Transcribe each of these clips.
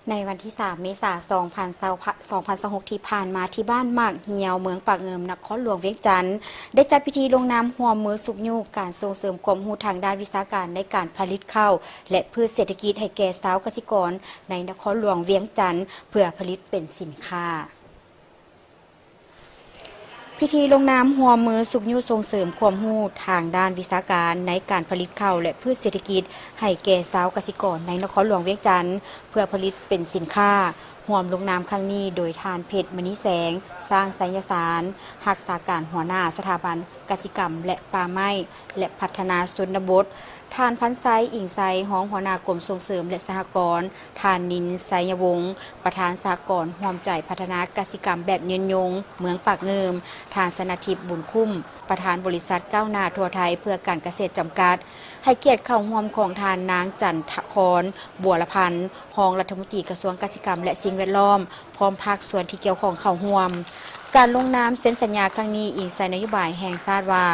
ໃນວັນທີສາມ ເມສາ ສອງພັນຊາວ ສອງພັນຊາວຫົກ ທີ່ຜ່ານມາ ທີ່ບ້ານໝາກຫ່ຽວ ເມືອງປາກງື່ມ ນະຄອນຫຼວງວຽງຈັນ ໄດ້ຈັດພິທີລົງນາມຮ່ວມມືຊຸກຍູ້ການສົ່ງເສີມຄວາມຮູ້ທາງດ້ານວິຊາການໃນການຜະລິດເຂົ້າ ແລະ ພືດເສດຖະກິດໃຫ້ແກ່ຊາວກະສິກອນໃນນະຄອນຫຼວງວຽງຈັນ ເພື່ອຜະລິດເປັນສິນຄ້າ. ພິທີລົງນາມຮ່ວມມືຊຸກຍູ້ສົ່ງເສີມຄວາມຮູ້ທາງດ້ານວິຊາການໃນການຜະລິດເຂົ້າ ແລະ ພືດເສດຖະກິດໃຫ້ແກ່ຊາວກະສິກອນໃນນະຄອນຫຼວງວຽງຈັນ ເພື່ອຜະລິດເປັນສິນຄ້າ ຮ່ວມລົງນາມຄັ້ງນີ້ໂດຍທ່ານ ເພັດມະນີແສງ ຊ້າງໄຊຍະສານ ຮັກສາການຫົວໜ້າສະຖາບັນກະສິກຳ ແລະ ປ່າໄມ້ ແລະ ພັດທະນາຊົນນະບົດ, ທ່ານ ພັນໄຊ ອິງໄຊ ຮອງຫົວໜ້າກົມສົ່ງເສີມ ແລະ ສະຫະກອນ, ທ່ານ ນິນ ໄຊຍະວົງ ປະທານສະຫະກອນຮ່ວມໃຈພັດທະນາກະສິກຳແບບຍືນຍົງ ເມືອງປາກງື່ມ, ທ່ານ ຊະນະທິບ ບຸນຄຸ້ມ ປະທານບໍລິສັດກ້າວໜ້າທົ່ວໄທເພື່ອການກະເສດຈຳກັດ, ໃຫ້ກຽດເຂົ້າຮ່ວມຂອງທ່ານ ນາງ ຈັນທະຄອນ ບົວລະພັນ ຮອງລັດຖະມົນຕີກະຊວງກະສິກຳ ແລະ ສິ່ງແວດລ້ອມ ພ້ອມພາກສ່ວນທີ່ກ່ຽວຂ້ອງເຂົ້າຮ່ວມ. ການລົງນາມເຊັນສັນຍາຄັ້ງນີ້ ອີງໃສ່ນະໂຍບາຍແຫ່ງຊາດວ່າ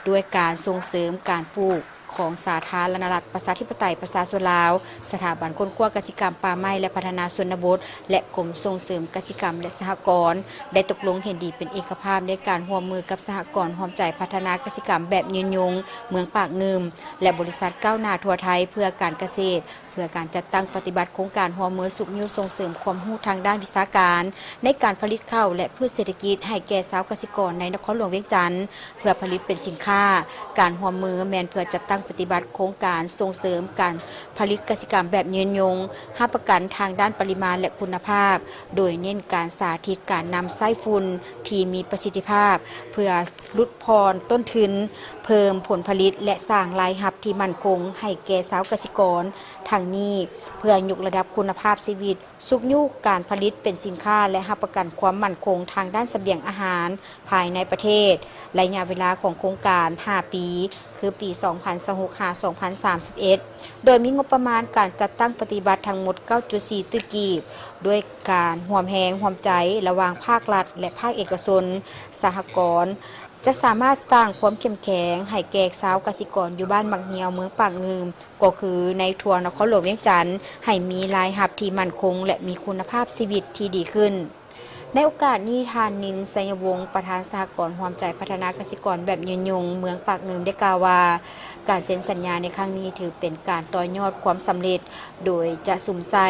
ດ້ວຍການສົ່ງເສີມການປູກຂອງສາທາລະນະລັດ ປະຊາທິປະໄຕ ປະຊາຊົນລາວ, ສະຖາບັນຄົ້ນຄວ້າກະສິກຳ, ປ່າໄມ້ ແລະ ພັດທະນາຊົນນະບົດ ແລະ ກົມສົ່ງເສີມກະສິກຳ ແລະ ສະຫະກອນ ໄດ້ຕົກລົງເຫັນດີເປັນເອກະພາບໃນການຮ່ວມມືກັບສະຫະກອນຮ່ວມໃຈພັດທະນາກະສິກຳແບບຍືນຍົງ ເມືອງປາກງື່ມ ແລະ ບໍລິສັດກ້າວໜ້າທົ່ວໄທເພື່ອການກະເສດ ເພື່ອການຈັດຕັ້ງປະຕິບັດໂຄງການຮ່ວມມືຊຸກຍູ້ສົ່ງເສີມຄວາມຮູ້ທາງດ້ານວິຊາການ ໃນການຜະລິດເຂົ້າ ແລະ ພືດເສດຖະກິດໃຫ້ແກ່ຊາວກະສິກອນໃນນະຄອນຫຼວງວຽງຈັນ ເພື່ອຜະລິດເປັນສິນຄ້າ. ການຮ່ວມມືແມ່ນເພື່ອຈັດຕັ້ງປະຕິບັດໂຄງການສົ່ງເສີມການຜະລິດກະສິກຳແບບຍືນຍົງ, ຮັບປະກັນທາງດ້ານປະລິມານ ແລະ ຄຸນນະພາບ, ໂດຍເນັ້ນການສາທິດການນຳໃຊ້ຝຸ່ນທີ່ມີປະສິດທິພາບ ເພື່ອຫຼຸດຜ່ອນຕົ້ນທຶນ, ເພີ່ມຜົນຜະລິດ ແລະ ສ້າງລາຍຮັບທີ່ໝັ້ນຄົງໃຫ້ແກ່ຊາວກະສິກອນ. ທັງນີ້ ເພື່ອຍົກລະດັບຄຸນນະພາບຊີວິດ, ຊຸກຍູ້ການຜະລິດເປັນສິນຄ້າ ແລະ ຮັບປະກັນຄວາມໝັ້ນຄົງທາງດ້ານສະບຽງອາຫານພາຍໃນປະເທດ. ໄລຍະເວລາຂອງໂຄງການຫ້າປີ ຄືປີສອງພັນຊາວຫົກ ຫາ ສອງພັນສາມສິບເອັດ ໂດຍມີງົບປະມານການຈັດຕັ້ງປະຕິບັດທັງໝົດເກົ້າຈຸດສີ່ຕື້ກີບ, ດ້ວຍການຮ່ວມແຮງຮ່ວມໃຈລະຫວ່າງພາກລັດ ແລະ ພາກເອກະຊົນ, ສະຫະກອນ ຈະສາມາດສ້າງຄວາມເຂັ້ມແຂງໃຫ້ແກ່ຊາວກະສິກອນຢູ່ບ້ານໝາກຫ່ຽວ ເມືອງປາກງື່ມ ກໍຄືໃນທົ່ວນະຄອນຫຼວງວຽງຈັນ ໃຫ້ມີລາຍຮັບທີ່ໝັ້ນຄົງ ແລະ ມີຄຸນນະພາບຊີວິດທີ່ດີຂຶ້ນ. ໃນໂອກາດນີ້ ທ່ານ ນິນ ໄຊຍະວົງ ປະທານສະຫະກອນຮ່ວມໃຈພັດທະນາກະສິກອນແບບຍືນຍົງ ເມືອງປາກງື່ມ ໄດ້ກ່າວວ່າ ການເຊັນສັນຍາໃນຄັ້ງນີ້ຖືເປັນການຕໍ່ຍອດຄວາມສຳເລັດ ໂດຍຈະສຸມໃສ່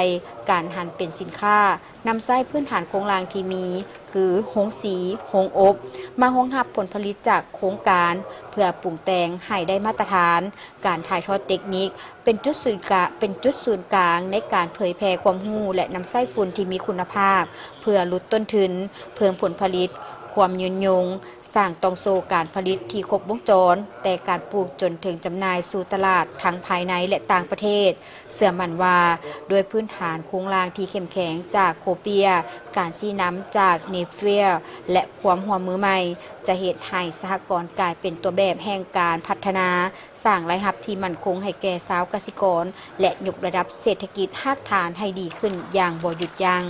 ການຫັນເປັນສິນຄ້າ ນຳໃຊ້ພື້ນຖານໂຄງລ່າງທີ່ມີ ຄື ໂຮງສີ, ໂຮງອົບ ມາຮອງຮັບຜົນຜະລິດຈາກໂຄງການ ເພື່ອປຸງແຕ່ງໃຫ້ໄດ້ມາດຕະຖານ, ການຖ່າຍທອດເຕັກນິກ ເປັນຈຸດສູນກາງ ເປັນຈຸດສູນກາງໃນການເຜີຍແຜ່ຄວາມຮູ້ ແລະ ນຳໃຊ້ຝຸ່ນທີ່ມີຄຸນນະພາບ ເພື່ອຫຼຸດຕົ້ນທຶນ, ເພີ່ມຜົນຜະລິດ, ຄວາມຍືນຍົງ, ສ້າງຕ່ອງໂສ້ການຜະລິດທີ່ຄົບວົງຈອນ, ແຕ່ການປູກຈົນເຖິງຈຳໜ່າຍສູ່ຕະຫຼາດທັງພາຍໃນ ແລະ ຕ່າງປະເທດ. ເຊື່ອໝັ້ນວ່າ ດ້ວຍພື້ນຖານໂຄງລ່າງທີ່ເຂັ້ມແຂງຈາກໂຄເປຍ, ການຊີ້ນຳຈາກເນເຟຍ ແລະ ຄວາມຮ່ວມມືໃໝ່ ຈະເຮັດໃຫ້ສະຫະກອນກາຍເປັນຕົວແບບແຫ່ງການພັດທະນາ, ສ້າງລາຍຮັບທີ່ໝັ້ນຄົງໃຫ້ແກ່ຊາວກະສິກອນ ແລະ ຍົກລະດັບເສດຖະກິດຮາກຖານໃຫ້ດີຂຶ້ນຢ່າງບໍ່ຢຸດຢັ້ງ.